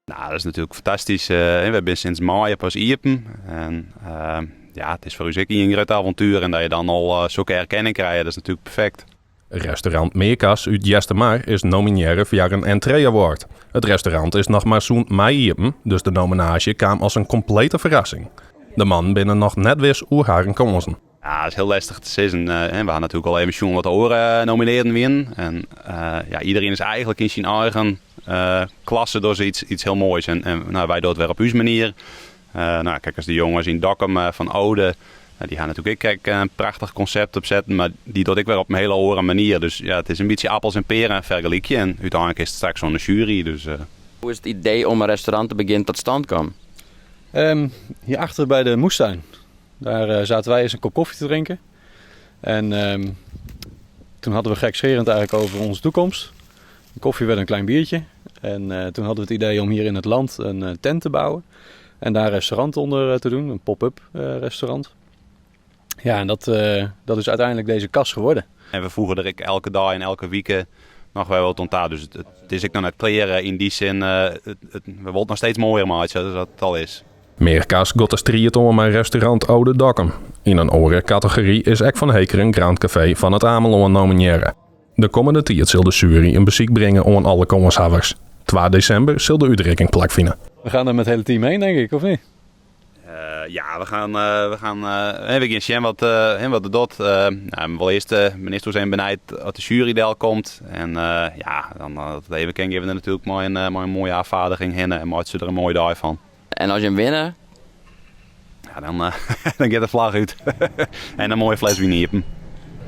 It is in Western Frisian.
Nou, dat is natuerlik fantastysk. We binne sinds maaie pas iepen. En ja, it is foar ús ek ien grut avontuer. En dat je dan al sokke erkenning krije, dat is natuerlik perfekt. Restaurant Meerkas út Eastermar is nominearre foar in Entree Award. It restaurant is noch mar sûnt mei iepen, dus de nominaasje kaam as in komplete ferrassing. De mannen binne noch net wis oer harren kânsen. Ja, dat is hiel lestich te sizzen. We ha natuerlik al even sjoen wat de oare nominearden wienen. En ja, iedereen is eigenlik yn syn eigen klasse docht iets hiel moais. En nou, wy dogge it wer op ús manier. Nou, kijk, as de jonges yn Dokkum fan Ode, dy ha natuerlik ek in prachtich konsept opsetten, mar dy docht ek wer op in hiele oare manier. Dus ja, it is in bytsje appels en pearen fergelykje en úteinlik is it straks oan de sjuery. Dus. Hoe is it idee om in restaurant te begjinnen tot stand kaam? Hierachter by de moestuin. Daar zaten wij eens een kop koffie te drinken. En toen hadden we gekscherend eigenlijk over onze toekomst. De koffie werd een klein biertje. En toen hadden we het idee om hier in het land een tent te bouwen. En daar een restaurant onder te doen, een pop-up restaurant. Ja, en dat is uiteindelijk deze kas geworden. En we voegen der ek elke dei en elke wike noch wer wat oan ta. Dus it is ek noch net klear yn dy sin. We wolle it noch steeds moaier meitsje as dat it al is. Meerkas giet de striid oan mei restaurant Ode Dokkum. Yn in oare kategory is ek Van Heekeren Grand Café fan It Amelân nominearre. De kommende tiid sil de sjuery in besyk bringe oan alle kânshawwers. Twa desimber sil de útrikking plakfine. We gaan er met het hele team heen, denk ik, of niet? Ja, we gean sjen wat it docht. Nou, wol earst, bin earst even benijd oft de sjuery del komt. En ja, dan as it even kin, gean we der natuerlik mei in moaie ôffeardiging hinne en meitsje we der in moaie dei fan. En as je him winne? Ja, dan giet de flagge út. En in moaie fles wyn iepen.